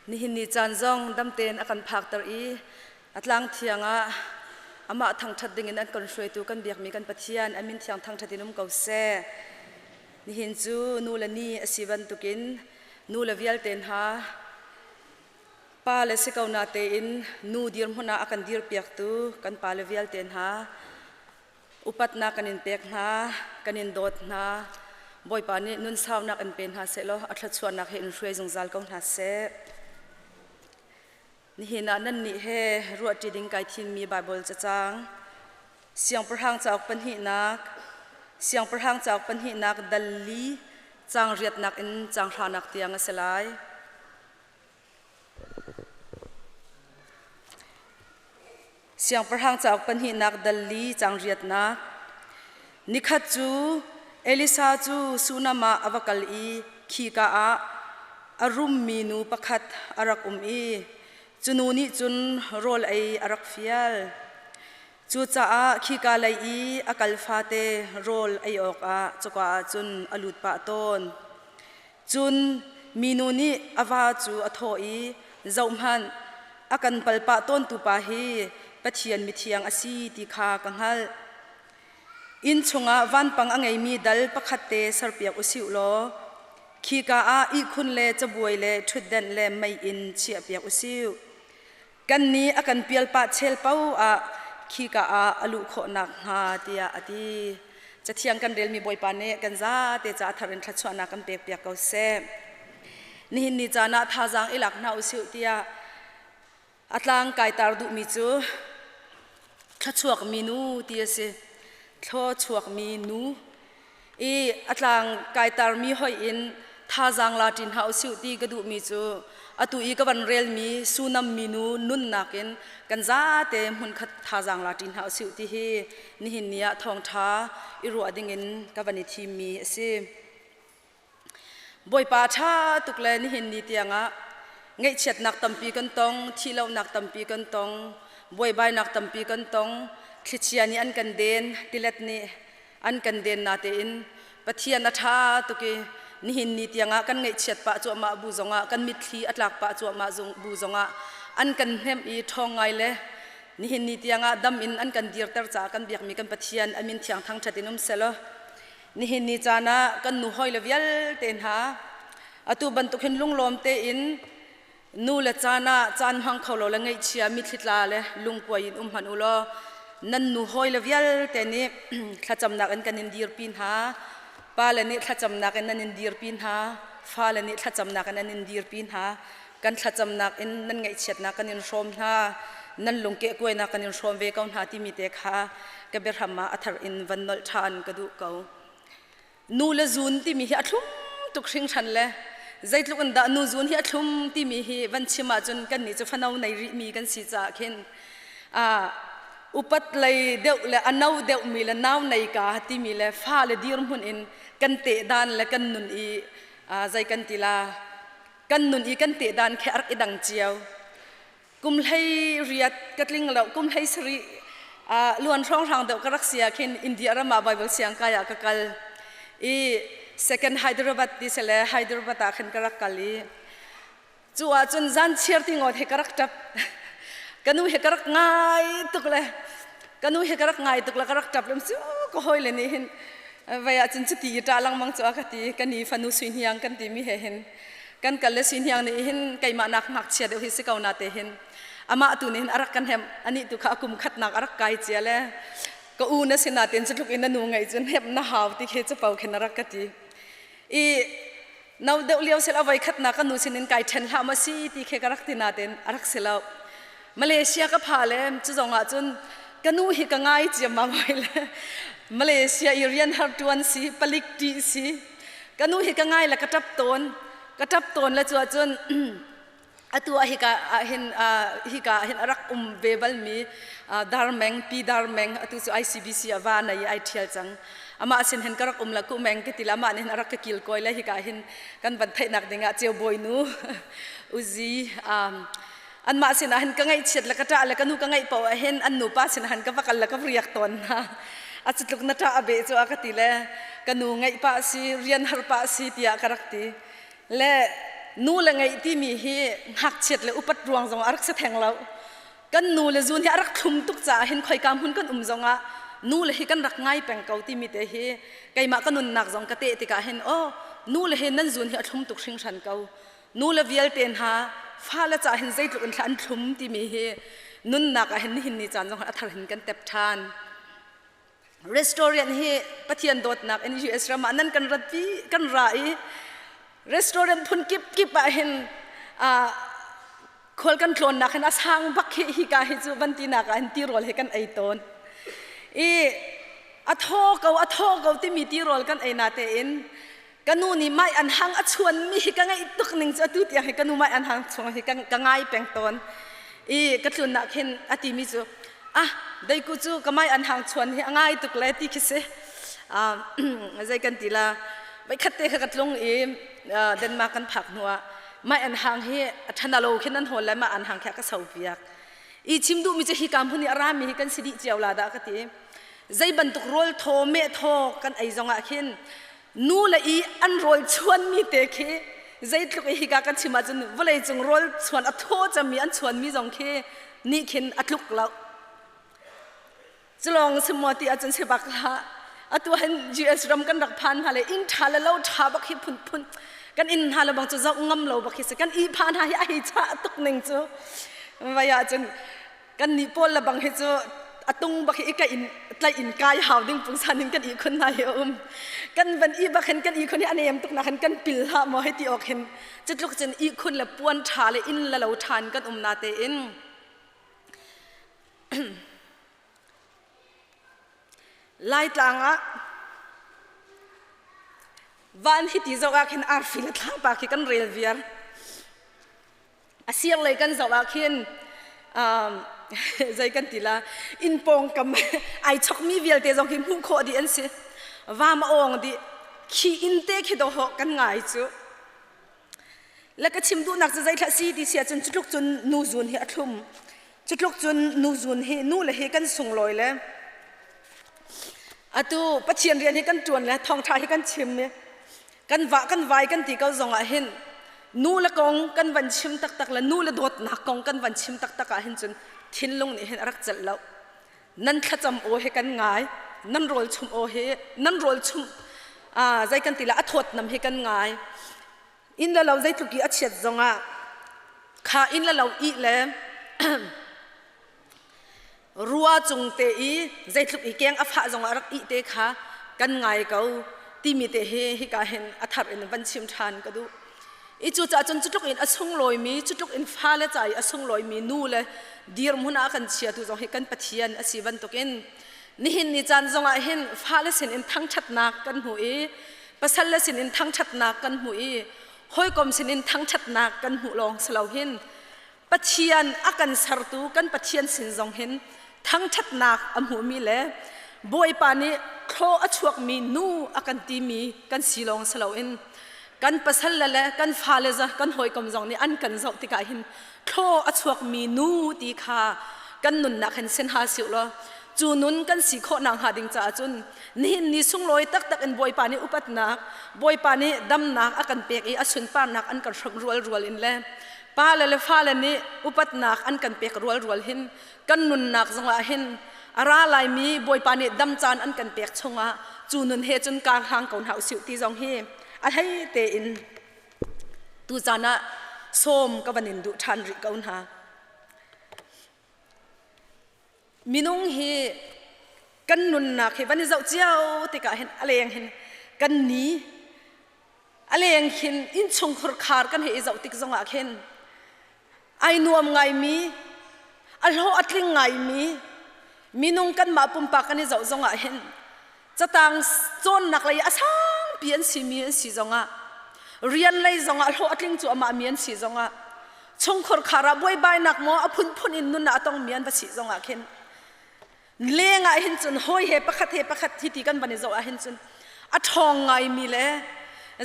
Nihin ni caan zong dam tein a kan phakter i a tlang thiang ah amah thangṭhat dingin an kan hruaitu kan biakmi kan Pathian a min thiang thangṭhat in um ko seh. Nihin cu nu le ni a si bantukin nu le vialte hna pa le si ko na tein nu dirhmun ah a kan dirpiaktu kan pa le vialte hna upatnak kan in pek hna, kan in dawt hna. Bawipa nih nun saunak in pe hna sehlaw a thluachuahnak he in hruai zungzal ko hna seh. Nihin ah nannih he ruahṭi ding kai thimmi Baibal cacang Siangpahrang cauk pahnihnak Siangpahrang cauk pahnihnak dal li caang riatnak in caang hranak tiang a si lai. Siangpahrang cauk pahnihnak dal li caang riatnak Nikhat cu Elisa cu Sunam ah a va kal i khika ah a rummi nu pakhat a rak um i cu nu nih cun rawl ei a rak fial. Cucaah khika lei i a kal fate rawl ei awkah cuka ah cun a lut pah tawn. Cun minu nih a va cu a thawh i, Zohhmanh, a kan palpah tawntu pa hi Pathian mithiang a si ti kha ka hngalh. Inn chungah vanpang a ngeimi dal pakhat te serpiak u sih law khika ah ihkhun le cabuai le ṭhutdenh le meiinn chiahpiak u sih. Kannih a kan pial pah chel paoh ah khika ah a luh khawh nakhnga tiah a ti. Cathiang kan relmi Bawipa nih kan zate ca thar in thluachuahnak kan pekpiak ko seh. Nihin ni caan ah thazaang i lak hna usih tiah a tlang kai tar duhmi cu thluachuakmi nu ti a si. Thluachuakmi nu i a tlang kai tarmi hoih in thazaang la ṭin hna usih ti ka duhmi cu atu i ka van relmi Sunam minu nunnak in kan zate hmunkhat thazaang la ṭin hna usih ti hi nihin ni ah thawngṭha i ruah dingin ka van i thimmi a si. Bawipa ṭha tuk le nihin ni tiangah ngaihchiatnak tampi kan tong, thihlohnak tampi kan tong, buaibainak tampi kan tong, thlichia nih an kan den, tilet nih an kan den natein Pathian a ṭha tuk i nihin ni tiangah kan ngaihchiat pah cuahmah bu zongah kan mitthli a tlak pah cuahmah bu zongah an kan hnemh i ṭhawng ngai le nihin ni tiangah dam in an kan dirter caah kan biakmi kan Pathian a min thiang thangṭhat in um sehlaw nihin ni caan ah kan nu hawi le vialte hna atu bantuk hin lunglawm tein Nu le caan ah caan hmang kho lo le ngaihchia mitthli tla le lungkuai in um hmanh u law nan nu hawi le vialte nih thlacamnak in kan in dirpi hna. Pale nih thlacamnak in nan in dirpi hna. Fale nih thlacamnak in nan in dirpi hna. Kan thlacamnak in nan ngaihchiatnak kan in hrawm hna. Nan lungkehkuainak kan in hrawm ve ko hna timi te kha ka biahram ah a thar in van nolh ṭhan ka duh ko. Nu le zun timi hi a thlum tuk hringhran le zeitluk in dah nu zun hi a thlum timi hi van chim ahcun kannih cu fano nei rihmi kan si caah khin upat lei deuh le a no deuhmi le nau nei ka timi le fa le dirhmun in kan teh dan le kan nun i zei kan ti la kan nun i kan teh dan khi a rak i dang cio. Kum hlei riat ka tling lo, kum hlei sarih luan hrawnghrang deuh ka rak si ah khin India ram ah Bible siang kai ah ka kal i second Hyderabad ti sele Hyderabad ah khin ka rak kal i cu ah cun zan chiar ti ngawt he ka rak ṭap. Ka nu he ka rak ngai tuk le ka nu he ka rak ngai tuk le ka rak ṭap lem cu ka hawi le nih hin vei ah cun cuti i ṭah lengmang cu a ka ti. Ka ni fanu sui hniang kan timi he hin kan kal le si hniang nih hin keimah nak ngakchia deuh hi si ko na te hin amah tu nih hin a rak kan hem anih tu kha a kum khatnak a rak kai cia le ka u na si natin cutluk in na nu ngeih cun hem na hau ti khi capo khin a rak ka ti i no deuh lio sel avoi khatnak ka nu sinin kai ṭhen hlah ma si ti khi ka rak ti natin a rak si lo. Malaysia ka pha le cu zong ah cun ka nu hi ka ngai ciammam hoi le Malaysia i rian har ṭuan si palik ṭih si ka nu hi ka ngai le ka ṭap tawn. Ka ṭap tawn le cu ahcun atu ah hika ah hin hika ah hin a rak um ve balmi Darmeng Pi Darmeng atu cu ICBC ah va nei i ai ṭhial cang. Amah sin hin ka rak um la ku meng ka ti le amah nih hin a rak ka kilkawi le hika hin kan van theihnak dingah ceu bawinu Uzi anmah sinah hin ka ngaihchiat le ka ṭah le ka nu ka ngaih paoh ah hin an nupa sinah hin ka va kal le ka riak tawn hna. A cutluk na ṭah a beh cu a ka ti le ka nu ngaih pah si rian har pah si tiah ka rak ti le. Nu le ngeih timi hi ngakchiat le upat ruang zong a rak si theng lo. Kan nu le zun hi a rak thlum tuk caah hin khoika hmun kan um zongah nu le hi kan rak ngai peng ko timi te hi keimah ka nunnak zong ka teh tikah hin oh nu le hi nan zun hi a thlum tuk hringhran ko. Nu le vialte hna fale caah hin zeitluk in thla an thlum timi hi nunnak ah hin nihin ni caan zong a thar hin kan tep ṭhan. Restaurant hi Pathian dawtnak in US ram ah nan kan ratpi kan ra i restaurant phun kip kip ah hin khual kan tlawnnak hin a sang bak hi hika hi cu van tinak ah hin tirawl hi kan ei tawn i a thaw ko a thaw ko timi tirawl kan ei na tein ka nu nih mai an hang a chuan mi hi ka ngaih tuk ning cu atu tiang hi ka nu mai an hang chung hi ka ngai peng tawn i ka tlunnak hin a ti mi cu ah deiku cu ka mai an hang chuan hi a ngai tuk le ti khi si zei kan ti la voikhat te kha ka tlung i Denmark kan phak hnu ah mai an hang hi a thana lo khin an hawl le ma an hang kha ka so piak i chim duh mi cu hi ka hmun i a rami hi kan si dih cio la dah ka ti zei bantuk rawl thaw meh thaw kan ei zong ah khin nu le i an rawl chuanmi te khi zeitluk i hika kan chim ahcun vawleicung rawl chuan a thaw cemmi an chuanmi zong khi nih khin a tluk lo culawng si maw ti ahcun si bak hlah atu hin US ram kan rak phan hna le inn ṭha le lo ṭha bak hi phunphun kan inn hna le bang cu zoh ngam lo bak hi si kan i phan hna hi a hei chah tuk ning cu vai ahcun kan nih pawl le bang hi cu a tung bak hi ka in tlaih in kai hau ding pungsan in kan i khun hna hi a um kan van i bak hin kan i khun hi a nem tuk nak hin kan pil hlah maw hei ti awk hin cutluk cun i khun le puan ṭha le inn le lo ṭhan kan um na te in Laitlang ah van hi ti zoh ah khin arfi le thlapa khi kan rel viar A sirlei kan zoh ah khin zei kan ti la inn pawngkam ai chokmi vialte zong khi hmuh khawh dih an si. Vam a awng dih. Khi inn te khi dawhawh kan ngai cu. Le ka chim duhnak cu zeithlah si ti si ahcun cutluk cun nu zun hi a thlum. Cutluk cun nu zun hi nu le hi kan sunglawi le atu Pathian rian hi kan ṭuan le thawngṭha hi kan chim i kan vah kan vai kan ti ko zong ah hin nu le kong kan van chim taktak le nu le dawtnak kong kan van chim taktak ah hin cun thinlung nih hin a rak celh lo nan thlacam aw he kan ngai nan rawl chum aw he nan rawl chum zei kan ti la a thawt nam he kan ngai inn le lo zeitluk i a chiat zong ah kha inn le lo i le Rua cung te i zeitluk i keng a fah zongah rak ih te kha kan ngai ko timi te hi hika hin a thar in van chim ṭhan ka duh. I cucaah cun cutluk in a sunglawimi, cutluk in fale ca i a sunglawimi nu le dirhmun ah kan chiatu zong hi kan Pathian a si bantukin nihin ni caan zongah hin fale sin in thangṭhatnak kan hmu i pasal le sin in thangṭhatnak kan hmu i hawikom sin in thangṭhatnak kan hmuh lawng si lo hin Pathian a kan sertu kan Pathian sin zong hin thangṭhatnak a hmuhmi le Bawipa nih thlaw a chuakmi nu a kan timi kan si lawng si loin kan pasal le le kan fale kan hawikom zong nih an kan zoh tikah hin thlaw a chuakmi nu ti kha kan nunnak hin sin hal siu law cu nun kan si khawh nak hnga ding caah cun nihin ni sunglawi taktak in Bawipa nih upatnak Bawipa nih damnak a kan pek i a sunparnak an kan hramh rual rual in le Pale le fale nih upatnak an kan pek rualrual hin kan nunnak zongah hin a ra laimi Bawipa nih dam caan an kan pek chungah cu nun he cun kar hlang ko hna usih ti zong hi a hlei tein tu caan ah sawm ka van in duh ṭhan rih ko hna. Minung hi kan nunnak hi van i zoh cio tikah hin a leng hin kan ni a leng hin innchungkhur khar kan hei i zoh tik zongah khin ai nuam ngaimi a hlawh a tling ngaimi minung kanmah pumpak kan i zoh zongah hin catang cawnnak lei a sangpi an simi an si zongah rian lei zongah hlawh a tling cu amah mi an si zongah chungkhur khar ah buaibainak maw a phunphun in nun ah a tongmi an va si zongah khin leng ah hin cun hawi he pakhat he pakhat hi ti kan van i zoh ah hin cun a ṭhawng ngaimi le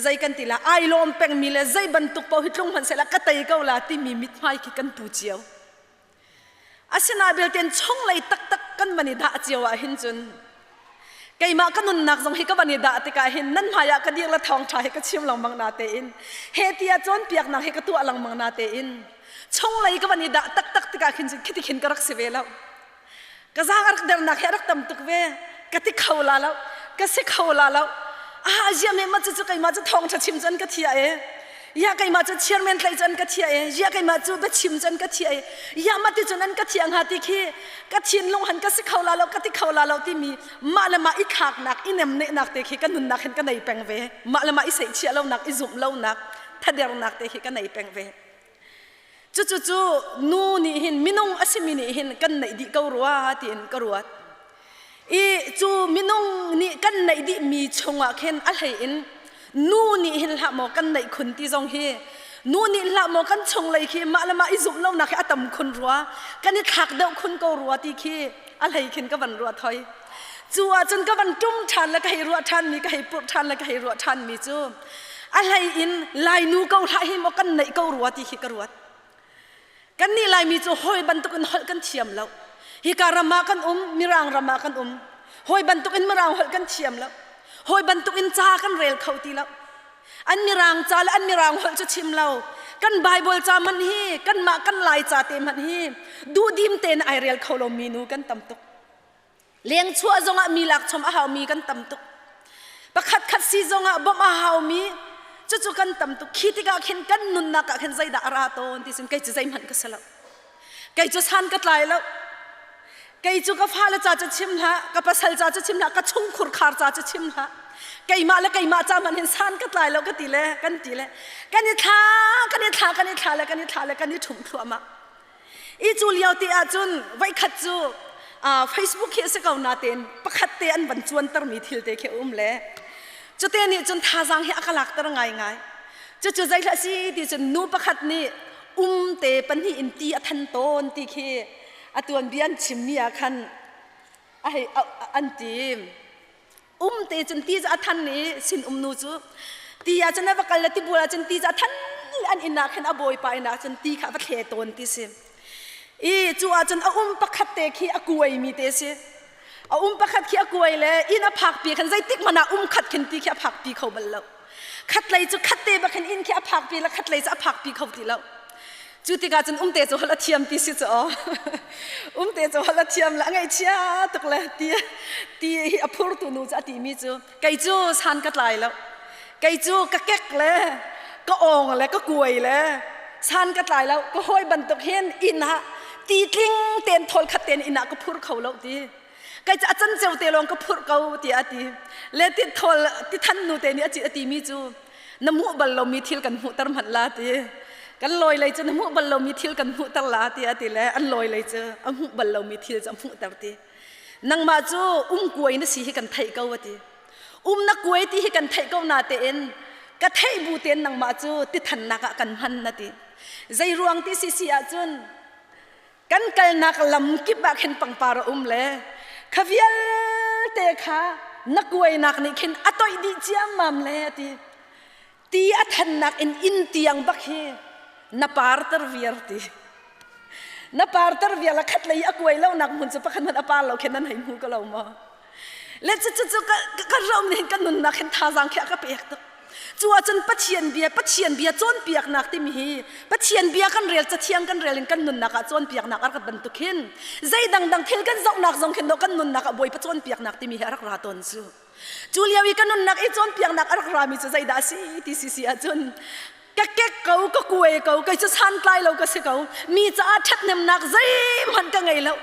zei kan ti la ai lawm pengmi le zei bantuk paoh hi tlung hmanh sehla ka tei ko la timi mithmai khi kan pu cio Asinain belte chunglei taktak kan van i dah cio ah hin cun. Keimah ka nunnak zong hi ka van i dah tikah hin nan hmai ah ka dir le thawngṭha hi ka chim lengmang na tein he tiah cawnpiaknak hi ka tuah lengmang na tein chunglei ka van i dah taktak tikah khin cun khiti khin ka rak si ve lo. Ka zaang a rak dernak hi a rak tam tuk ve. Ka ti kho la lo. Ka si kho la lo. Ah, ziah me ma cu cu keimah cu thawngṭha chim cun ka thia e. Ya keimah cu chairman tlaih cun ka thia e. Ya keimah cu biachim cun ka thia e. Ya ma ti cun an ka thia hnga ti khi ka thinlung han ka si kho la lo ka ti kho la lo timi mah le mah i thlaknak i nemnehnak te khi ka nunnak hin ka nei peng ve. Mah le mah i seihchiah lonak i zumh lonak thadernak te khi ka nei peng ve. Cucu cu nu nih hin minung a simi nih hin kan neih dih ko rua tiin ka ruat. I cu minung nih kan neih dihmi chungah khin a hlei in nu nih hin hlah maw kan neih khun ti zong hi nu nih hlah maw kan chunglei khi mah le mah i zumh lonak hi a tam khun rua kan i thlak deuh khun ko rua ti khi a hlei khin ka van ruat hoi. Cu ahcun ka van ṭum ṭhan le ka hei ruah ṭhanmi ka hei purh ṭhan le ka hei ruah ṭhanmi cu a hlei in Lainu ko hlah hi maw kan neih ko rua ti khi ka ruat. Kannih Laimi cu hawi bantukin holh kan thiam lo. Hika ram ah kan um, Mirang ram ah kan um. Hawi bantukin Mirang holh kan thiam lo. Hawi bantukin ca kan rel kho ti lo. An Mirang ca le an Mirang holh cu chim lo. Kan Bible ca hmanh hi, kanmah kan Lai ca te hmanh hi duhdim tein ai rel kho lomi nu kan tam tuk. Lengchuah zongah mi lak chom a haumi kan tam tuk. Pakhat khat si zongah bawmh a haumi cucu kan tam tuk. Khi tikah khin kan nunnak ah khin zeidah a ra tawn ti cun kei cu zeihmanh ka si lo. Kei cu san ka tlai lo. Kei cu ka fale ca cu chim hlah, ka pasal ca cu chim hlah, ka chungkhur khar ca cu chim hlah. Keimah le keimah ca hmanh hin san ka tlai lo ka ti le kan ti le kan i thla kan i thla kan i thla le kan i thla le kan i ṭhumh thluahmah. I cu lio te ahcun voikhat cu Facebook hi a si ko natein pakhat te an van cuantermi thil te khi a um le cute nih cun thazaang hi a ka lakter ngaingai. Cucu zeihlah si ti cun nu pakhat nih um te pahnih in ti a than tawn ti khi a tuanbia an chimmi ah khan a hei an ti. Um te cun ti cu a than i sin um nu cu ti ah cun a va kal le tibul ah cun ti cu a than an inn ah khin a bawipa inn ah cun ti kha a va thle tawn ti si. I cu ah cun a um pakhat te khi a kuaimi te si. A um pakhat khi a kuai le inn a phakpi khan zeitik hmanh ah um khat khin ti khi a phakpi kho bal lo. Khatlei cu khatte bak hin inn khi a phakpi le khatlei cu a phakpi kho ti lo. Cu tikah cun umte cu holh a thiam ti si cu aw. Umte cu holh a thiam le a ngaihchia tuk le ti ti hi a phurtu nu cu a timi cu kei cu san ka tlai lo. Kei cu ka kek le ka awng le ka kuai le san ka tlai lo. Ka hawi bantuk hin inn ah ti tling tein thawl khat tein inn ah ka phur kho lo ti. Kei cu a canceu te lawng ka phurh ko tiah a ti. Le ti thawl ti than nu te nih a ci a timi cu na hmuh bal lomi thil kan hmuhter hmanh la ti. Kan lawi lei cu na hmuh bal lomi thil kan hmuhter la ti a ti le an lawi lei cu a hmuh bal lomi thil cu a hmuhter ti. Nangmah cu um kuai na si hi kan theih ko a ti. Um na kuai ti hi kan theih ko na tein ka theih bu tein nangmah cu ti thannak ah kan hman na ti. Zei ruang ti si si ahcun kan kalnak lam kip ah khin pangpar a um le kha vialte kha na kuainak nih khin a toih dih ciammam le a ti. Ti a thannak in inn tiang bak hi na parter viar ti. Na parter viar la khat lei a kuai lo nak hmun cu pakhat hmanh a par lo khin nan hei hmu ko lo maw? Le cu cu cu ka ram nih kan nunnak hin thazaang khi a ka pek tuk. Cu ahcun Pathian bia Pathian bia cawnpiaknak timi hi Pathian bia kan rel cathiang kan rel in kan nunnak ah cawnpiaknak a rak bantuk hin zei dangdang thil kan zohnak zong khin kan nunnak ah Bawipa cawnpiaknak timi hi a rak ra tawn cu. Cu lio i ka nunnak i cawnpiaknak a rak rami cu zeidah a si ti si si ahcun ka kek ko ka kuai ko kei cu santlai lo ka si ko mi caah ṭhathnemnak zeihmanh ka ngei lo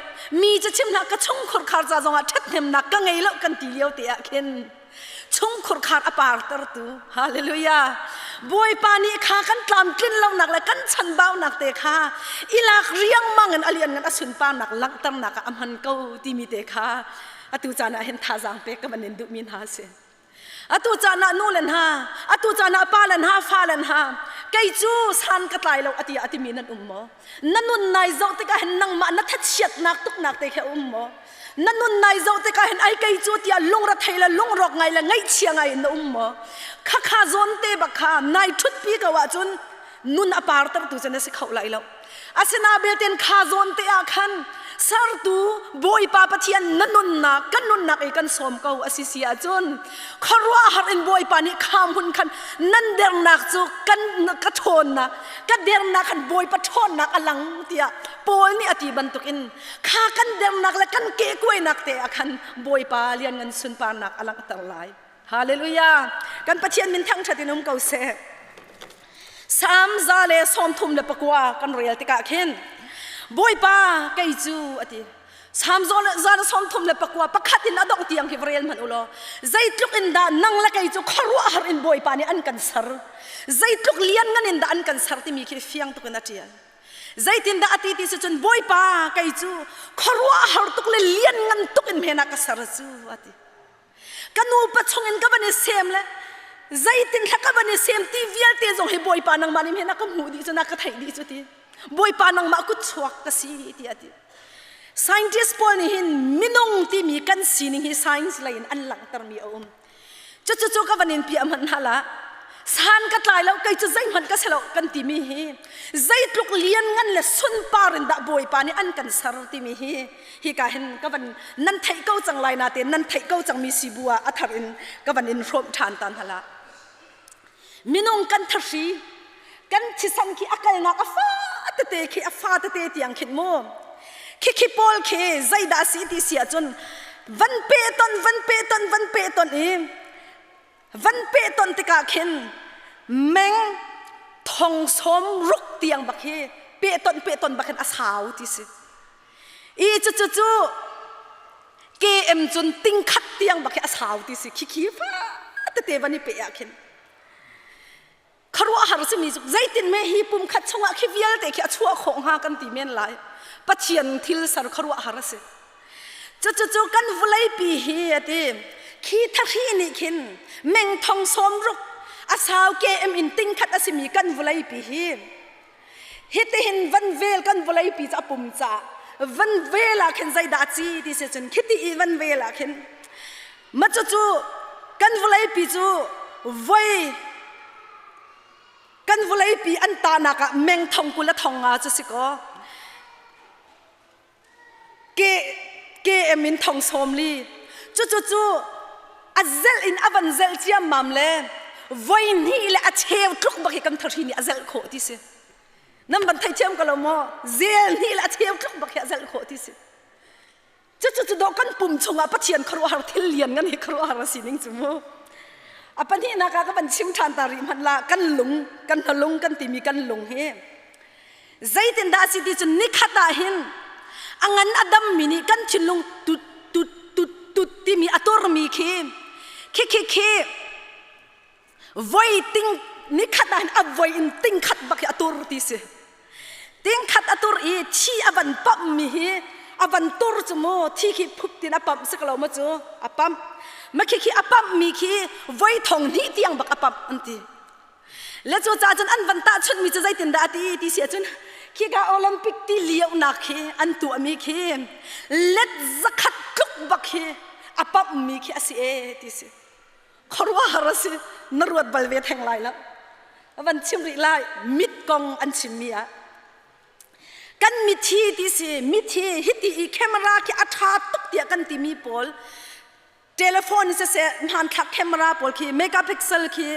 mi cu chim hlah ka chungkhur khar ca zongah ṭhathnemnak ka ngei lo kan ti lio te ah khin chungkhur khar a partertu hallelujah Bawipa nih kha kan tlamtlin lonak le kan chanbaunak te kha ilak riangmang in a lianngan a sunparnak langhternak ah a hman ko timi te kha atu caan ah hin thazaang pek ka van in duhmi hna a si. Atu caan ah nu le hna, atu caan ah pa le hna, fa le hna, kei cu san ka tlai lo ati a timi nan um maw? Na nun nai zoh tikah hin nangmah na thachiatnak tuknak te khi a um maw? Na nun nai zoh tikah hin ai kei cu tiah lungrethei le lungrawk ngai le ngaihchia ngai in na um maw? Khakha zawn te bak kha nai ṭhutpi ko ahcun nun a partertu cu na si kho lai lo. Asina belten kha zawn te ah khan. Sertu Bawipa Pathian na nunnak kan nunnak i kan sawm ko a si si ahcun khuaruahhar in Bawipa nih kha hmun khan nan dernak cu kan ka ṭhawnnak ka dernak khan Bawipa ṭhawnnak a lang tiah Paul nih a ti bantukin kha kan dernak le kan kehkuainak te ah khan Bawipa lianngan sunparnak a langhter lai. Hallelujah! Kan Pathian min thangṭhat in um ko seh. Salm 139 kan rel tikah khin Bawipa kei cu a ti. Salm 139 pakhat in a dongh tiang khi va rel hmanh u law zeitluk in dah nang le kei cu khuaruahhar in Bawipa nih an kan ser zeitluk lianngan in dah an kan ser timi khi fiang tuk in a ṭial. Zeitindah a ti ti si cun Bawipa kei cu khuaruahhar tuk le lianngan tuk in hme na ka ser cu a ti. Ka nupa chungin ka van i sem le zeitin thla ka van i sem ti vialte zong hi Bawipa nangmah nih na ka hmuh dih cu na ka theih dih cu ti. Bawipa nangmah kut chuak ka si ti a ti. Scientist pawl nih hin minung timi kan sining hi science lei in an langhtermi a um. Cucu ka van in piah hmanh hna lah. San ka tlai lo kei cu zeihmanh ka si lo kan timi hi zeitluk lianngan le sunpar in dah Bawipa nih an kan ser timi hi hika hin ka van nan theih ko cang lai natein nan theih ko cangmi si bu ah a thar in ka van in hrawm ṭhan ta hna la. Minung kan thahri kan thisan khi a kalnak a fa tete khi a fa tete tiang khin mu khi khi pawl khi zeidah si ti si ahcun van pe ton van pe ton van pe ton i van pe ton tikah khin meng thong sawm ruk tiang bak hi pe ton pe ton bak hin a sau ti si i cu cu cu KM cun ting khat tiang bak hi a sau ti si khi khi fa tete van i pe ah khin khuaruahhar simi cu zeitin me hi pum khat chungah khi vialte khi a chuah khawh hnga kan ti men lai Pathian thil ser khuaruahhar a si cucu kan vawleipi hi a ti khi thahri nih khin meng thong sawm ruk a sau KM in ting khat a simi kan vawleipi hi hitihin van vel kan vawleipi cu a pum caah van vel ah khin zeidah a ci ti si cun khiti i van vel ah khin Ma cucu kan vawleipi cu voi kan vawleipi an tahnak ah meng thong 20 le thong nga cu si kaw ke KM in thong sawm li cucu cu a zelh in a van zelh ciammam le voi hnih le a cheu tluk bak hi kan thahri nih a zelh khawh ti si nan van thei thiam ko lo maw zel hnih le a cheu tluk bak hi a zelh khawh ti si Cucu cu dawh kan pum chungah Pathian khuaruahhar thil lian ngan hi khuaruahhar a si ning cu mu. A pahnihnak ah ka van chim ṭhan ta rih hmanh la kan lung kan hnalung kan timi kan lung hi zeitindah a si ti cun nikhat ah hin a ngan a dammi nih kan thinlung tut tut tut tut timi a turmi khi khi khi khi voi ting nikhat ah hin a voi in ting khat bak hi a tur ti si ting khat a tur i thi a van pamh mi hi a van tur cu mu thi khi phup tin a pamh si ko lo ma cu a pamh ma khi khi a pamh mi khi voi thong hnih tiang bak a pamh an ti le cu ca cun an van tahchunh mi cu zeitin dah a ti ti si ahcun khi ka Olympic ti lionak khi an tuah mi khi let zakhat tluk bak khi a pamh mi khi a si e ti si khuaruahhar a si na ruat bal ve theng lai lo van chim rih lai mit kong an chimmi ah kan mithi ti si mithi hiti i camera khi a ṭha tuk tiah kan timi pawl telephone siseh hmanthlak camera pawl khi megapixel khi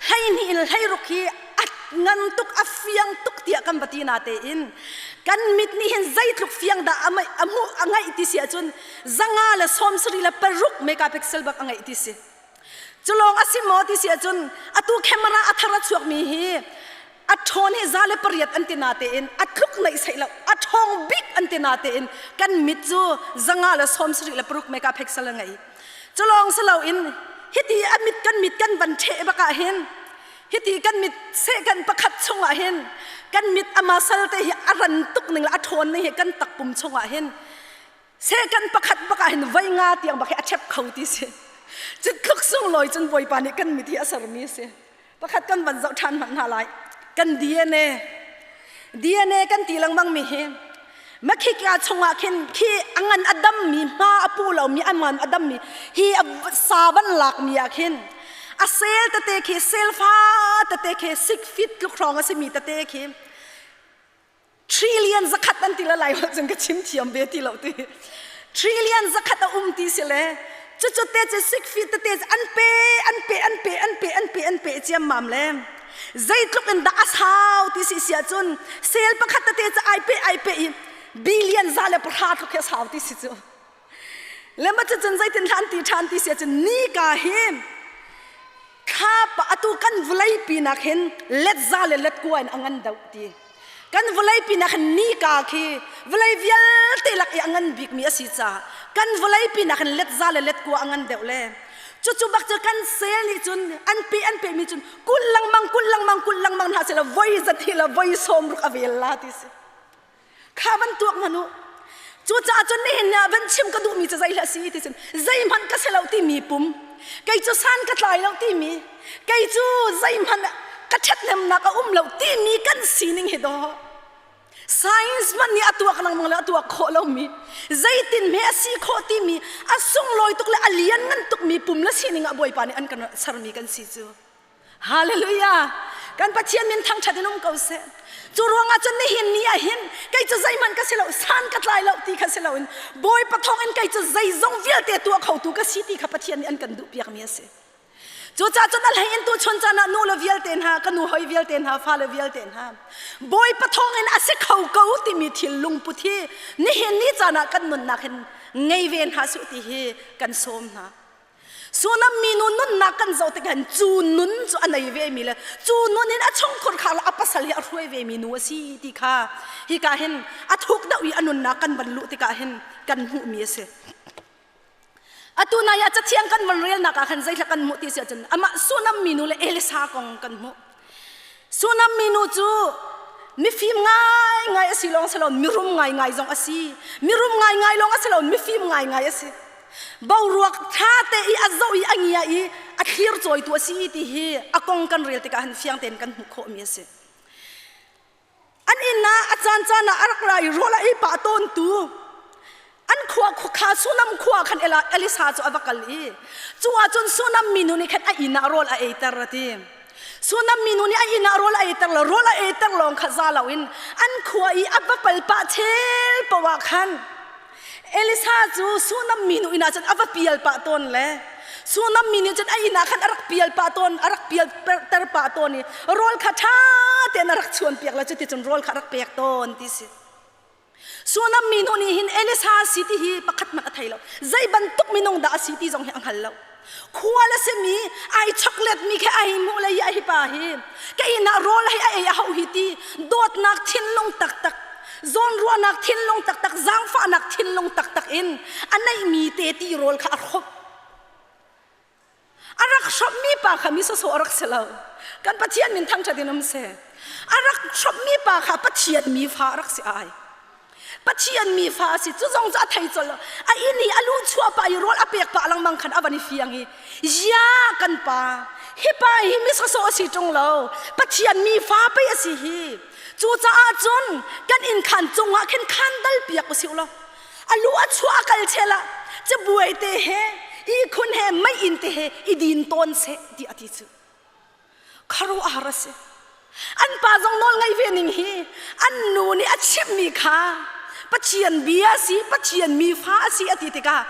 12 in 16 khi a ngan tuk a fiang tuk tiah kan va ti na tein kan mit nih hin zeitluk fiang dah a hmuh a ngaih ti si ahcun 176 megapixel bak a ngeih ti si. Cu lawng a si maw ti si ahcun atu camera a thar a chuakmi hi a ṭhawn hi 108 an ti na tein a tluk neih seih lo a ṭhawng bik an ti na tein kan mit cu 176 megapixel a ngei. Cu lawng si loin hiti a mit kan mit kan van ṭheh bak ah hin hiti kan mit sehkan pakhat chungah hin kan mit a muscle te hi a ran tuk ning le a ṭhawn ning hi kan takpum chungah hin Second pakhat bak ah hin voi nga tiang bak hi a ṭhep kho ti si. Cu tluk sunglawi cun Bawipa nih kan mit hi a sermi a si. Pakhat kan van zoh ṭhan hmanh hna lai. Kan DNA. DNA kan ti lengmang mi hi makhika chungah khin khi a ngan a dammi hma a pu lomi a ngan a dammi hi a sa van lakmi ah khin a sel tete khi sel fa tete khi 6 feet tluk hrawng a simi tete khi. Trillion zakhat an ti la lai holh cun ka chim thiam ve ti lo ti. Trillion zakhat a um ti si le cucu te cu 6 feet tete an pe an pe an pe an pe an pe an pe ciammam le zeitluk in dah a sau ti si si ahcun sel pakhat tete cu ai pe ai pe i billion 110 tluk hi a sau ti si cu. Le ma cucun zeitin hlan ti ṭhan ti si ahcun nika hi thlapa atu kan vawleipi nak hin let za le let kua in a ngan deuh ti. Kan vawleipi nak hin nika khi vawlei vialte lak i a ngan bikmi a si caah kan vawleipi nak hin let za le let kua a ngan deuh le cucu bak cu kan sel nih cun an pe an pemi cun kul lengmang kul lengmang kul lengmang hna sila voi zat hi la voi sawm ruk a vel la ti si. Kha van tuak hmanh u. Cucaah cun nihin ni ah van chim ka duhmi cu zei hlah si ti cun zeihmanh ka si lo timi pum kei cu san ka tlai lo timi kei cu zeihmanh ka ṭhathnemnak a um lo timi kan sining hi dawh science hmanh nih a tuak lengmang le a tuak khawh lomi zeitin hme a si khawh timi a sunglawi tuk le a lianngan tukmi pum le sining ah Bawipa nih an kan sermi kan si cu. Hallelujah! Kan Pathian min thangṭhat in um ko seh. Cu ruangah cun nihin ni ah hin kei cu zeihmanh ka si lo, san ka tlai lo ti kha si loin Bawipa thawngin kei cu zeizong vialte tuah khotu ka si ti kha Pathian nih an kan duhpiakmi a si. Cucaah cun a hlei in tuchun caan ah nu le vialte hna, ka nu hoi vialte hna, fale vialte hna, Bawipa thawngin a si kho ko timi thil lungput hi nihin ni caan ah kan nunnak hin ngei ve hna suh ti hi kan sawm hna. Sunam minu nunnak kan zoh tikah cu nun cu a nei ve mi le cu nun in a chungkhur kha a pasal hi a hruai ve mi nu a si ti kha hika hin a thuk deuh i a nunnak kan van luh tikah hin kan hmuh mi a si. Atu nai ah cathiang kan van relnak ah khan zeithla kan hmuh ti si ahcun amah Sunam minu le Elisa kong kan hmuh. Sunam minu cu mifim ngaingai a si lawng si lo mirum ngaingai zong a si. Mirum ngaingai lawng a si lo mifim ngaingai a si. Boruak ṭha te i a zoh i a ngia i a thlir cawitu a si ti hi a kong kan rel tikah han fiang tein kan hmuh khawhmi a si. An inn ah a caan caan ah a rak ra i rawl a ei pah tawntu an khua kha Sunam khua khan Elisa cu a va kal i cu ahcun Sunam minu nih khan a inn ah rawl a eiter a ti. Sunam minu nih a inn ah rawl a eiter lo rawl a eiter lawng kha za loin an khua i a va pal pah chel paoh ah khan Elisa cu Sunam minu inn ah cun a va pial pah tawn le Sunam mi nih cun a inn ah khan a rak pial pah tawn a rak pial ter pah tawn i rawl kha ṭha tein a rak chuan piak le cuticun rawl kha a rak pek tawn ti si. Sunam minu nih hin Elisa si ti hi pakhat hmanh a thei lo. Zei bantuk minung dah a si ti zong hi a hngal lo. Khual a simi ai choklet mi khi ai hmuh le hi a hi pa hi ka inn ah rawl hi a ei a hauh hi ti dawtnak thinlung taktak zawnruahnak thinlung taktak zaangfahnak thinlung taktak in a neihmi te ti rawl kha a hrawmh a rak hrawmhmi pa kha mi sawsawh a rak si lo kan Pathian min thangṭhat in um seh a rak hrawmhmi pa kha Pathian mi fa a rak si ai Pathian mi fa a si cu zong cu a thei colh lo a inn i a lu chuah pah i rawl a pek pah lengmang khan a van i fiang i ya kan pa hi pa hi mi sawsawh a si ṭung lo Pathian mi fa pei a si hi cucaah cun kan inn khan cungah khin khan dal piak usih law a lu a chuah a kal chel ah cabuai te he ihkhun he meiinn te he i din tawn seh ti a ti cu khuaruahhar a si an pa zong nawl ngei ve ning hi an nu nih a chimhmi kha Pathian bia a si Pathian mi fa a si a ti tikah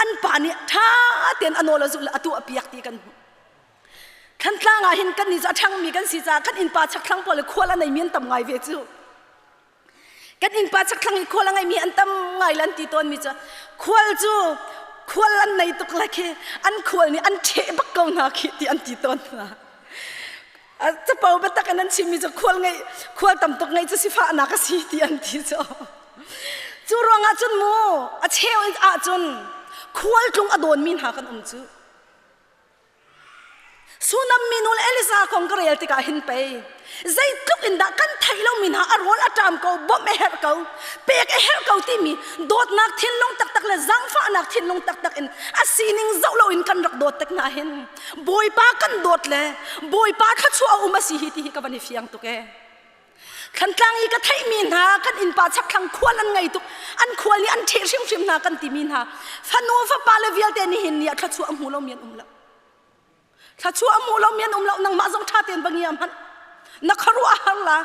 an pa nih ṭha tein a nawl a zulh a tuah piak ti kan hmuh Thantlang ah hin kan nih cu a ṭhangmi kan si caah kan innpa chakthlang pawl le khual a neimi an tam ngai ve cu kan innpa chakthlang i khual a ngeimi an tam ngai le an ti tawnmi cu khual cu khual an nei tuk le khi an khual nih an ṭheh bak ko hna khi ti an ti tawn hna capo biatak in an chimmi cu khual ngei khual tam tuk ngei cu sifahnak a si ti an ti cu cu ruangah cun mu a cheu ahcun khual tlung a dawnmi hna kan um cu Sunam minu le Elisa kong ka rel tikah hin pei zeitluk in dah kan theih lomi hna a rawl a ṭam ko bawmh a herh ko pek a herh ko timi dawtnak thinlung taktak le zaangfahnak thinlung taktak in a sining zoh loin kan rak dawt tak hna hin Bawipa kan dawt le Bawipa thluachuah a um a si hi ti hi ka van i fiang tuk ee. Thantlang i ka theihmi hna kan innpa chakthlang khual an ngei tuk an khual nih an ṭheh hrimhrim hna kan timi hna fanu fapa le vialte nihin ni ah thluachuah a hmu lomi an um lo thluachuah a hmu lomi an um lo nangmah zong ṭha tein va ngia hmanh na khuaruah a har la.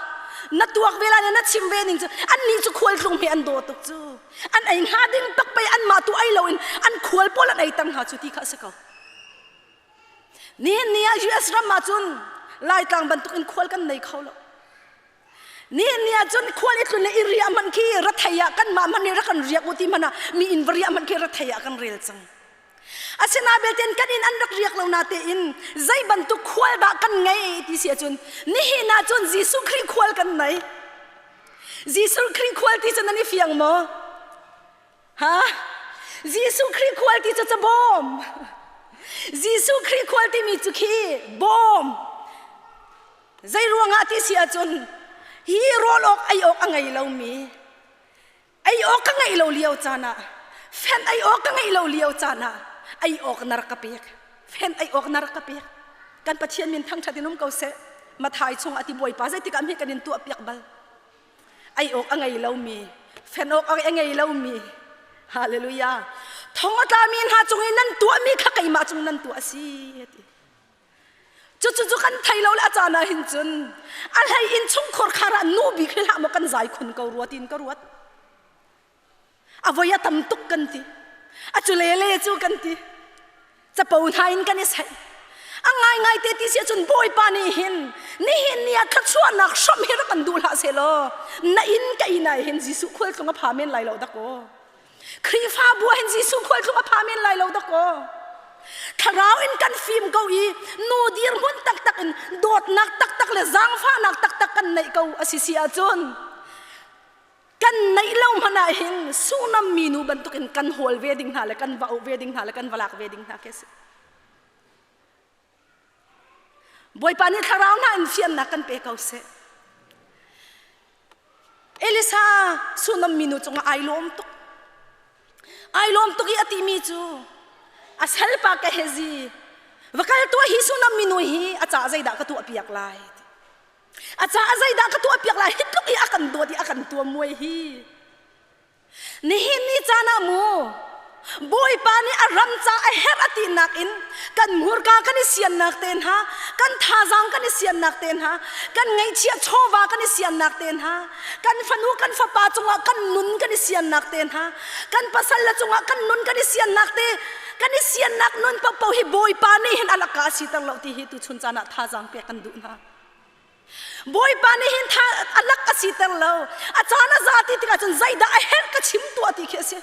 Na tuak ve lai na chim ve ning cu an nih cu khual tlung he an daw tuk cu. An ei hnga ding tak pei an mah tu ei loin an khual pawl an ei tang hna cu ti kha a si ko. Nihin ni ah US ram ah cun Laitlang bantuk in khual kan nei kho lo. Nihin ni ah cun khual i tlun le i riah hmanh khi rathei ah kanmah hmanh nih rak kan riak u ti hmanh ah mi inn va riah hmanh khi rathei ah kan rel cang. Asinain belte kan inn an rak riak lo na tein zei bantuk khual dah kan ngei ti si ahcun nihin ah cun Jesuh Khrih khual kan nei. Jesuh Khrih khual ti cu nan i fiang maw? Ha? Jesuh Khrih khual ti cu cabawm. Jesuh Khrih khual timi cu khi bawm. Zei ruangah ti si ahcun hi rawl awk ei awk a ngei lomi ei awk ka ngeih lo lio caan ah fen ei awk ka ngeih lo lio caan ah ei awk na rak ka pek fen ei awk na rak ka pek kan Pathian min thangṭhat in um ko seh Mathai chung ah ti Bawipa zeitik ah mi kan in tuah piak bal ei awk a ngei lomi fen awk a ngei lomi hallelujah thong a tlami hna cung i nan tuahmi kha keimah cung nan tuah a si ti Cucu cu kan thei lo le a caan ah hin cun a hlei in chungkhur khar ah nu bik hi hlah maw kan zai khun ko rua tiin ka ruat. A voi a tam tuk kan ti. A cu lele cu kan ti. Capo hna in kan i saih. A ngaingai te ti si ahcun Bawipa nih hin nihin ni ah thluachuahnak hram hi rak kan duh hlah sehlaw na inn ka inn ah hin Jesuh khualtlung a pha men lai lo dakaw. Khrihfabu ah hin Jesuh khualtlung a pha men lai lo dakaw. Thlarau in kan fim ko i nu dirhmun taktak in dawtnak taktak le zaangfahnak taktak kan neih ko a si si ahcun kan neih lo hmanh ah hin sunam mi nu bantukin kan hawl ve ding hna le kan va auh ve ding hna le kan va lak ve ding hna khi a si. Bawipa nih thlarau hna in fiannak kan pe ko seh. Elisa sunam minu cungah ai lawm tuk. Ai lawm tuk i a timi cu a salpa Gehazi va kal tuah hi sunam minu hi a ca zeidah ka tuah piak lai. A ca zeidah ka tuah piak lai hi tluk i a kan dawt i a kan tuam muai hi. Nihin ni caan ah mu Bawipa nih a ram ca a herh a tinak in kan hmurka kan i siannak te hna, kan thazaang kan i siannak te hna, kan ngeihchiah chawva kan i siannak te hna, kan fanu kan fapa cungah kan nun kan i siannak te hna, kan pasal le cungah kan nun kan i siannak te, kan i siannak nun paohpaoh hi Bawipa nih hin a laka a siter lo ti hi tuchun caan ah thazaang pek kan duh hna. Bawipa nih hin tha a lak a siter lo. A caan a za ti tikah cun zeidah a herh ka chim tuah ti khi a si.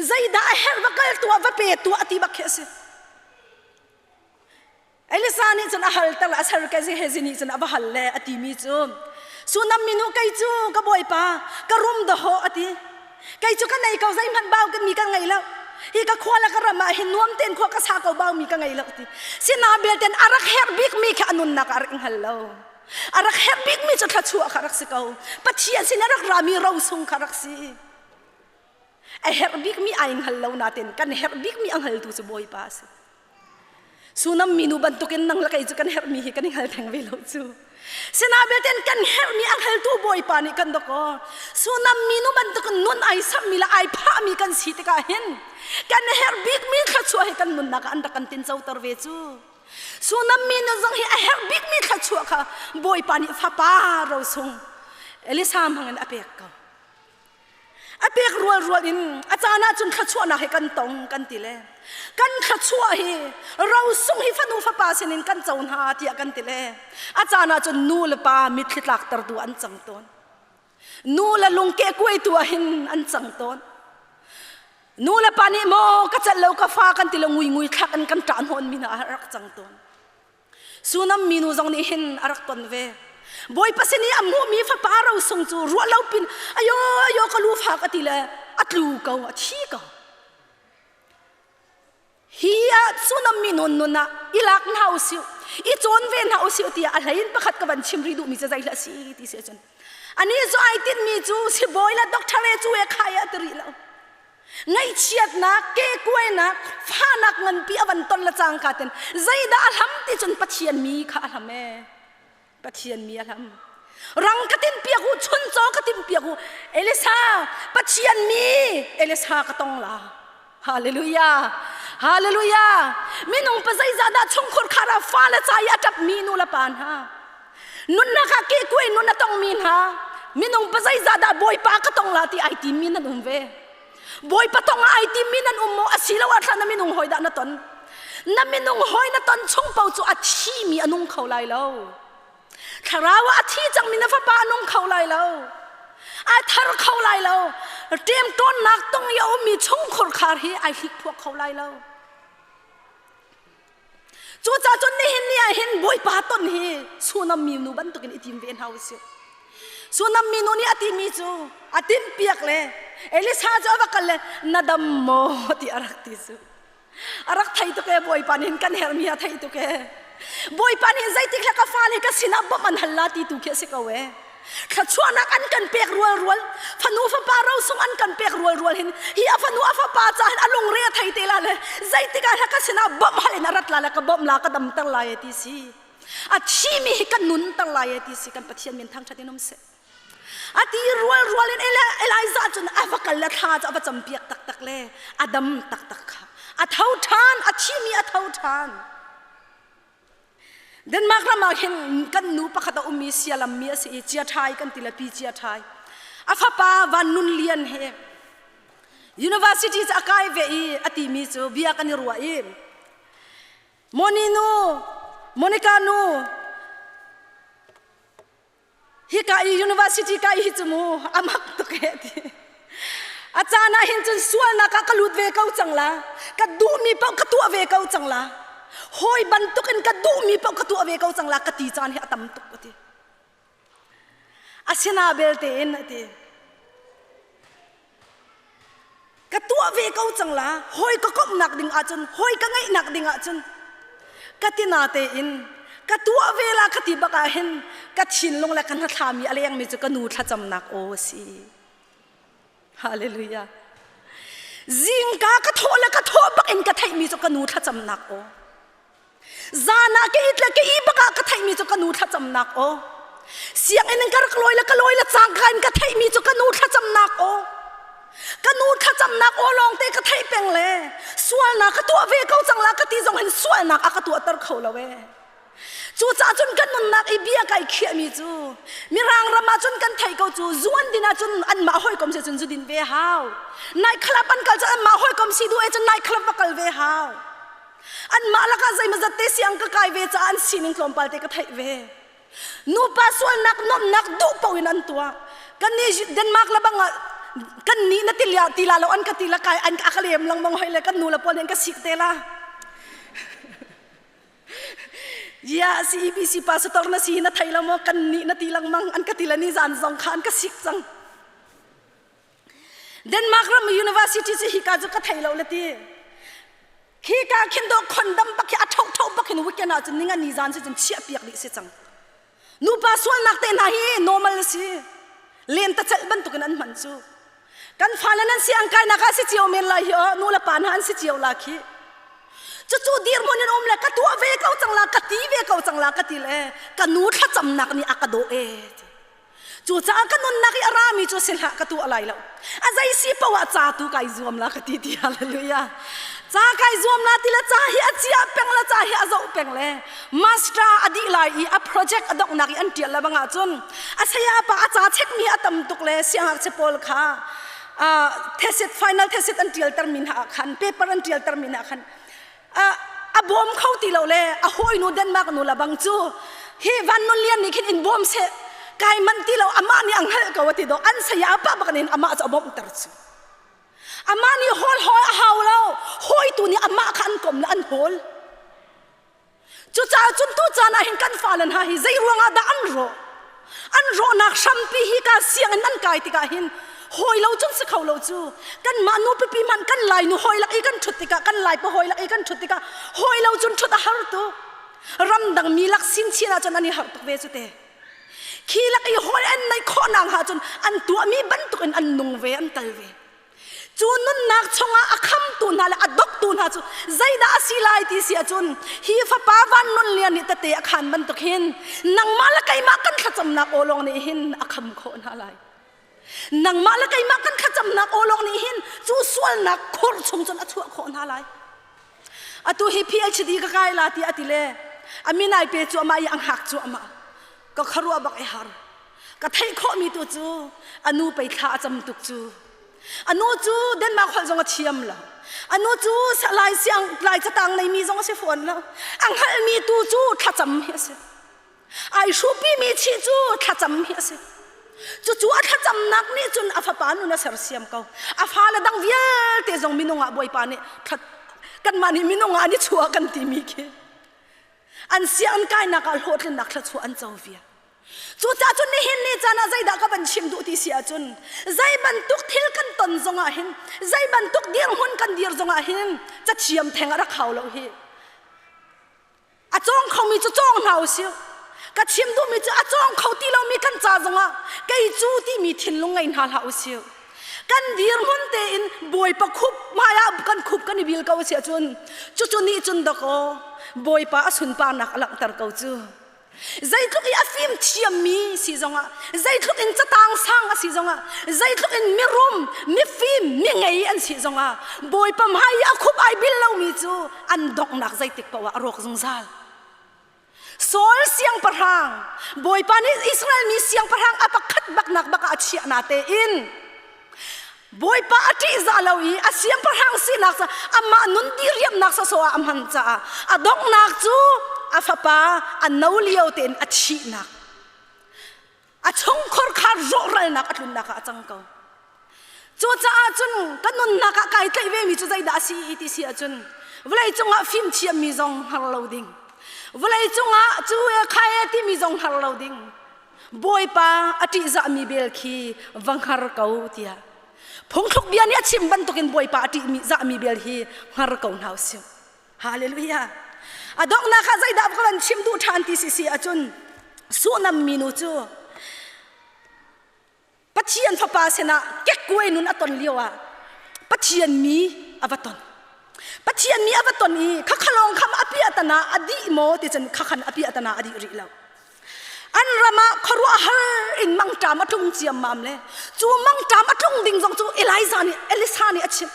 Zeidah a herh va kal tuah va pe tuah ti bak khi a si. Elisa nih cun a hal ter a ser ke Hezi nih cun a va hal le a timi cu Sunam minu kei cu ka bawipa ka rum daho a ti. Kei cu ka nei ko zeihmanh bau mi ka ngei lo. Hi ka khua le ka ram ah hin nuam tein khua ka sa ko bau mi ka ngei lo ti. Sina belte a rak herh bik mi kha a nunnak a rak hngal lo. A rak herh bik mi cu thluachuah kha rak si ko. Pathian sin a rak rami rosung kha rak si. A herh bik mi ai hngal lo natin kan herh bik mi a hngaltu cu Bawipa a si. Sunam minu bantukin nang le kei cu kan herhmi hi kan i hngal theng ve lo cu. Sina belte kan herhmi a hngaltu Bawipa nih kan dawk Sunam minu bantukin nun ai sammi le ai phahmi kan si tikah hin kan herh bikmi thluachuah hi kan nunnak ah an rak kan tincoter ve cu. Sunam minu zong hi a herh bikmi thluachuah kha Bawipa nih fapa rosung Elisa hmangin a pek ko. A pek rualrual in a caan ah cun thluachuahnak hi kan tong kan ti le kan thluachuah hi rosung hi fanu fapa sinin kan co hna tiah kan ti le a caan ah cun nu le pa mitthli tlaktertu an cang tawn. Nu le lungke kuaitu ah hin an cang tawn. Nu le pa nih maw ka celh lo ka fa kan ti le ngui ngui thlak in kan ṭah hnawn mi hna ah rak cang tawn. Sunam minu zong nih hin a rak ton ve. Bawipa sin i a hmuhmi fapa rosung cu ruah lo pin ayo ayo ka lu fak a ti le a tlu ko a thi ko. Hi ah sunam minu nun ah i lak hna usih i cawn ve hna usih tiah a hlei in pakhat ka van chim rih duhmi cu zei hlah si ti si ahcun ani cu ai tinhmi cu sibawi le doctor e cu e khai a ti rih lo. Ngaihchiatnak, kekuainak, fahnak nganpi a van ton le cangka ten zeidah a hlam ti cun Pathian mi kha a hlam ee. Pathian mi a hlam. Rang ka tin piak u, chuncaw ka tin piak u. Elisa, Pathian mi Elisa ka tong la. Hallelujah. Hallelujah. Minung pa zeizah dah chungkhur khar ah fa le ca i a ṭap mi nu le pa hna. Nunnak ah kehkuai nun a tongmi hna minung pazeizah dah Bawipa ka tong la ti ai timmi nan um ve. Bawipa tong ah ai timmi nan um maw asiloah thla na minung hawi dah na ton? Na minung hawi na ton chung paoh cu a thimi a nung kho lai lo. Thlarau ah a thi cangmi na fapa a nung kho lai lo. Ai thar kho lai lo. Ṭemṭawnnak tong i a ummi chungkhur khar hi ai hlikphuak kho lai lo. Cucaah cun nihin ni ah hin Bawipa ton hi Sunam minu bantukin i tim ve hna usih. Sunam minu nih a timi cu a timhpiak le Elisa cu a va kal le na dam maw ti a rak ti cu. A rak thei tuk ee Bawipa nih hin kan herhmi a thei tuk ee. Bawipa nih zeitik hlek ka fale ka sinah bawmh an hal la ti tu khi a si ko ee. Thluachuahnak an kan pek rualrual, fanu fapa rosung an kan pek rualrual hin hi a fanu a fapa ca hin a lungre a thei te la le zeitik ah ka sinah bawmh hal in a rat la le ka bawmh la ka damter lai e ti si. A thimi hi ka nunter lai e ti si kan Pathian min thangṭhat in um seh. A ti rualrual in Elijah cun a va kal le thla cu a va campiak taktak le a dam taktak kha. A tho ṭhan, a thimi a tho ṭhan. Denmark ram ah hin kan nu pakhat a ummi sialammi a si i Chia Ṭhai kan ti le Pi Chia Ṭhai. A fapa Van Nun Lian he university cu a kai ve i a timi cu bia kan i ruah i Moni nu, Monica nu, hika i university ka i hi cu mu a mak tuk he ti a caan ah hin cun sualnak ah ka lut ve ko cang la ka duhmi paoh ka tuah ve ko cang la hawi bantukin ka duhmi paoh ka tuah ve ko cang la ka ti caan hi a tam tuk a ti asina belte in a ti ka tuah ve ko cang la hawi ka komhnak ding ahcun hawi ka ngeihnak ding ahcun ka tina tein ka tuah ve la ka ti bak ah hin ka thinlung le ka hnathlam i a lengmi cu ka nu thlacamnak aw a si hallelujah zingka ka thawh le ka thawh bak in ka theihmi cu ka nu thlacamnak aw Zan ah ka it le ka ih bak ah ka theihmi cu ka nu thlacamnak aw. Sianginn in ka rak lawi le ka lawi le cangka in ka theihmi cu ka nu thlacamnak aw. Ka nu thlacamnak aw lawng te ka theih peng le sualnak ka tuah ve ko cang la ka ti zong hin sualnak a ka tuahter kho lo ee. Cucaah cun kan nunnak i bia kai khiahmi cu Mirang ram ah cun kan theih ko cu zuan din ah cun anmah hawikom si cun zu din ve hau. Night club an kal cun anmah hawikom si duh e cun night club va kal ve hau. Anmah lakah zeimawzat te siang ka kai ve caah an sining tlawmpal te ka theih ve. Nupa sualnak nuamhnak duh paoh in an tuah. Kan nih Denmark le bang ah kan nih na ti ti la lo an ka ti la kai an ka lem lengmang hoi le kan nu le pawl nih an ka sik te la. Ya CEBC pastor na si na thei lo maw kan nih na ti lengmang an ka ti le ni zan zong kha an ka sik cang. Denmark ram university cu hika cu ka thei lo le ti. Khika khin do khondam bak hi a tho tho bak hin weekend ah cun ninga ni zan si cun chiah piak dih si cang. Nupa sualnak te hna hi normal si. Len ta celh bantukin an hman cu. Kan fale nan si ang kai nak ah si cio men lai hi o nu le pa hna an si cio la khi. Cucu dirhmun in um le ka tuah ve ko cang la ka ti ve ko cang la ka ti le ka nu thlacamnak nih a ka dawh e. Cucaah ka nunnak i a rami cu si hlah ka tuah lai lo. A zei si paoh ah ca tu kai zuam la ka ti ti hallelujah. Ca kai zuam la ti le ca hi a chia peng le ca hi a zoh peng le master a dih lai i a project a donghnak i an ṭial le bang ahcun a saya pa a ca chekmi a tam tuk le siangngakchia pawl kha thesis final thesis an ṭialter mi hna ah khan paper an ṭialter mi hna khan a bawm kho ti lo le a hawinu Denmark nu la bang cu hi Van Nun Lian nih khin in bawm seh kai man ti lo amah nih a hngalh ko a ti do an saya pa bak nin amah cu a bawmhter cu amah nih hawl hawl a hau lo hawitu nih amah kha an kom le an hawl cucaah cun tu caan ah hin kan fale hna hi zei ruangah dah an rawh An rawhnak hrampi hi ka sianginn an kai tikah hin hawi lo cun si kho lo cu kanmah nu pipi hmanh kan lai nu hawi lak i kan ṭhut tikah kan lai pa hawi lak i kan ṭhut tikah hawi lo cun ṭhut a har tuk ramdang mi lak sinchin ahcun an i harh tuk ve cu te khi lak i hawi an neih khawh nak hnga cun an tuahmi bantukin an nung ve an kal ve Cu nunnak chungah a khamtu hna le a doktu hna cu zeidah a si lai ti si ahcun hi fapa van nun lian nih tete a khaan bantuk hin nangmah le keimah kan thlacamnak aw lawng nih hin a kham khawh hna lai. Nangmah le keimah kan thlacamnak aw lawng nih hin cu sualnak khur chung cun a chuah khawh hna lai. Atu hi PhD ka kai la ti a ti le a min ai pe cuahmah i a hngak cuahmah. Ka khuaruah bak i har. Ka theih khawhmi tu cu a nu pei thla a cam tuk cu. A nu cu Denmark holh zong a thiam lo. A nu cu lai siang lai catang neimi zong a si fawn lo. A hngalhmi tu cu thlacam hi a si. Ai hrupimi chih cu thlacam hi a si. Cucu a thlacamnak nih cun a fapa nun a sersiam ko. A fale dang vialte zong minung ah Bawipa nih kanmah nih minung ah an i chuah kan timi khi an sianginn kainak ah hlawhtlinnak thluachuah an co vial. Cucaah cun nihin ni caan ah zeidah ka van chim duh ti si ahcun zei bantuk thil kan ton zongah hin zei bantuk dirhmun kan dir zongah hin cathiam theng a rak hau lo hi. A cawng khomi cu cawng hna usih. Ka chim duhmi cu a cawng kho ti lomi kan ca zongah kei cu timi thinlung ngei hna hlah usih. Kan dirhmun tein Bawipa khup hmaiah kan khup kan i bil ko si ahcun cucu nih cun dakaw Bawipa a sunparnak a langhter ko cu. Zeitluk i a fim thiammi si zongah, zeitluk in catang sang a si zongah, zeitluk in mirum, mifim, mingei an si zongah, Bawipa hmai i a khup ai bil lomi cu an donghnak zeitik paoh ah a rawk zungzal. Saul siangpahrang, Bawipa nih Israel mi siangpahrang a pakhat baknak bakah a chiah na tein Bawipa a ṭihzah lo i a siangpahrang sinak cu amah nun diriamnak sawsawh ah a hman caah a donghnak cu a fapa a no lio tein a thihnak a chungkhur kha rawhralnak a tlunnak ah a cang ko. Cucaah cun ka nunnak ah kai tlaih vemi cu zeidah a si ti si ahcun vawlei cungah fimthiammi zong hngar lo ding vawlei cungah cu e kha e timi zong hngar lo ding Bawipa a ṭihzahmi bel khi va hngar ko tiah phungthluk bia nih a chim bantukin Bawipa a ṭihzahmi bel hi hngar ko hna usih. Hallelujah. A donghnak ah zeidah ka van chim duh ṭhan ti si si ahcun Sunam minu cu Pathian fapa sinah kekkuai nun a ton lio ah Pathian mi a va ton. Pathian mi a va ton i khakhalong kham a piah tana a dih maw ti cun khakhan a piah tana a dih rih lo. An ram ah khuaruahhar in mangṭam a tlung ciammam le cu mangṭam a tlung ding zong cu Elijah nih Elisa nih a chimh.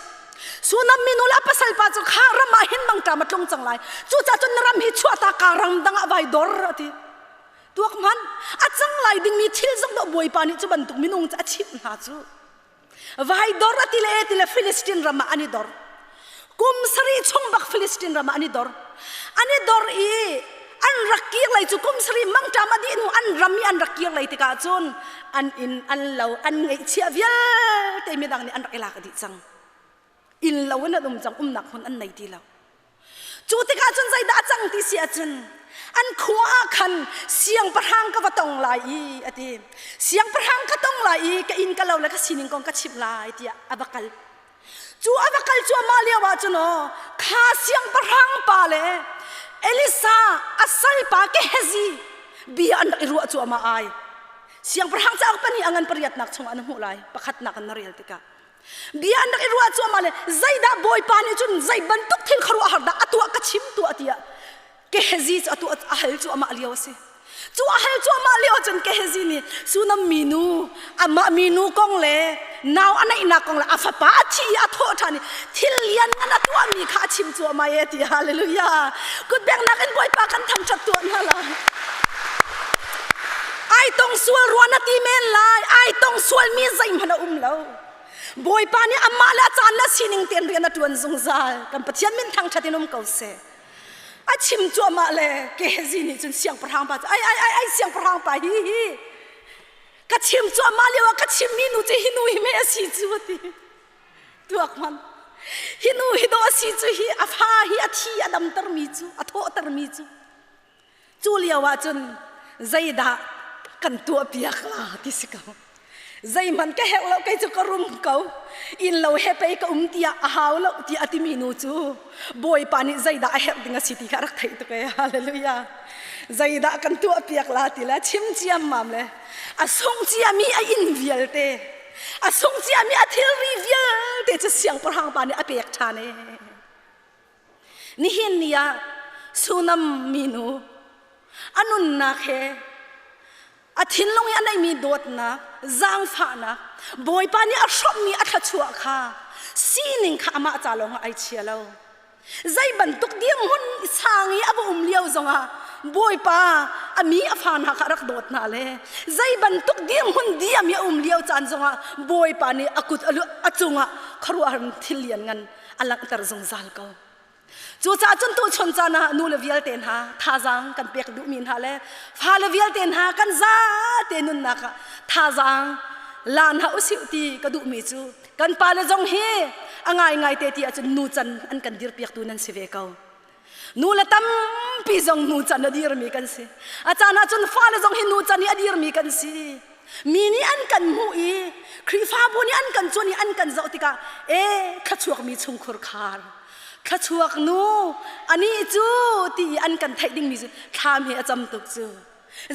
Sunam minu le a pasal pa cu kha ram ah hin mangṭam a tlung cang lai. Cucaah cun na ram hi chuahta ka ram dang ah vai dor a ti. Tuak hmanh a cang lai dingmi thil zong dawh Bawipa nih cu bantuk minung cu a chimh hna cu. Vai dor a ti le ti le Filistin ram ah an i dor. Kum sarih chung bak Filistin ram ah an i dor. An i dor i an rak kir lei cu kum sarih mangṭam a dih hnu an ram i an rak kir lei tikah cun an inn an lo an ngeihchiah vialte midang nih an rak i lak dih cang. Inn lo in an um cang umnak hmun an nei ti lo. Cu tikah cun zeidah a cang ti si ahcun an khua ah khan siangpahrang ka va tong lai i a ti. Siangpahrang ka tong lai i ka inn ka lo le ka sining kong ka chimh lai tiah a va kal. Cu a va kal cuahmah lio ah cun aw kha siangpahrang pa le Elisa a salpa Gehazi bia an rak i ruah cuahmah ai. Siangpahrang cauk pahnih a ngan pariatnak chungah na hmuh lai pakhatnak in na rel tikah. Bia an rak i ruah cuahmah le zeidah Bawipa nih cun zei bantuk thil khuaruahhar dah a tuah ka chim tuah tiah Gehazi cu a tuah a hal cuahmah lio a si. Cu a hal cuahmah lio cun Gehazi nih Sunam minu amah minu kong le nau a neihnak kong le a fapa a thi i a thawh ṭhan i thil lian ngan a tuahmi kha a chim cuahmah e ti hallelujah kutbengnak in Bawipa kan thangṭhat tuah hna lai. Ai tong sual rua na ti men lai ai tong sualmi zeihmanh a um lo. Bawipa nih amah le a caan le a sining tein rian a ṭuan zungzal. Kan Pathian min thangṭhat in um ko seh. A chim cuahmah le Gehazi nih cun siangpahrang pa cu ai ai ai ai siangpahrang pa hi hi ka chim cuahmah lio ah ka chimmi nu cu hi nu hi mei a si cu a ti. Tuak hmanh. Hi nu hi dawh a si cu hi a fa hi a thi a damtermi cu a thawhtermi cu Cu lio ah cun zeidah kan tuahpiak la ti si ko. Zeihmanh ka herh lo kei cu ka rum ko. Inn lo he pei ka um tiah a hau lo tiah a timi nu cu Bawipa nih zeidah a herh ding a si ti kha a rak theih tuk ee. Hallelujah. Zeidah kan tuahpiak la ti le chim ciammam le a sung ciami a inn vialte a sung ciami a thilri vialte cu siangpahrang pa nih a pek ṭhan ee. Nihin ni ah Sunam minu a nunnak he a thinlung i a neihmi dawtnak, zaangfahnak, Bawipa nih a hrawmhmi a thluachuah kha sining kha amah ca lawngah ai chia lo. Zei bantuk dirhmun sang i a va um lio zongah Bawipa a mi a fa hna kha rak dawt hna le zei bantuk dirhmun diam i a um lio caan zongah Bawipa nih a kut a cungah khuaruahhar thil lianngan a langhter zungzal ko. Cucaah cun tuchun caan ah nu le vialte hna thazaang kan pek duhmi hna le fale vialte hna kan zate nunnak ah thazaang la hna usih ti ka duhmi cu kan pale zong hi a ngaingai te ti ahcun nu can an kan dirpiaktu nan si ve ko. Nu le tampi zong nu can a dirmi kan si. A caan ah cun fale zong hi nu can i a dirmi kan si. Mi nih an kan hmuh i Khrihfabu nih an kan cuan i an kan zoh tikah e thluachuakmi chungkhur khar thluachuak nu anih cu ti i an kan theih dingmi cu thlam he a cam tuk cu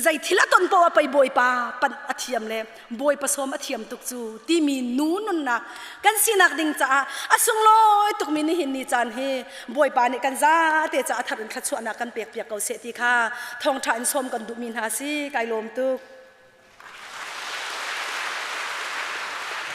zei thil a ton poah pei bawipa panh a thiam le bawipa sawm a thiam tuk cu timi nu nunnak kan sinak ding caah a sunglawi tukmi nihin ni caan hi bawipa nih kan zate caah thar in thluachuahnak kan pek piak ko seh ti kha thawngṭha in sawm kan duhmi hna si kai lawm tuk.